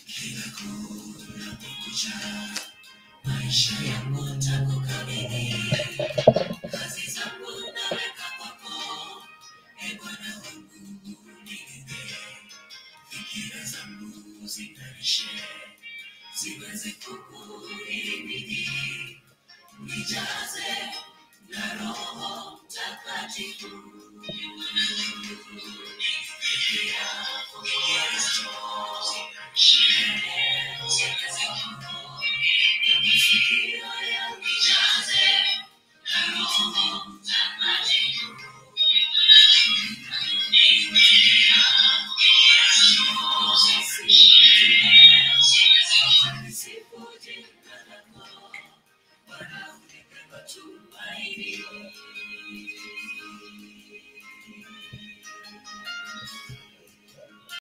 Kila kunapokucha, maisha yangu nakukabidhi. Kazi zangu naweka kwako, e Bwana wangu unilinde. Fikira zangu zing'arishe, ziweze kukuhimidi. Nijaze na Roho Mtakatifu. Sifu jina lako.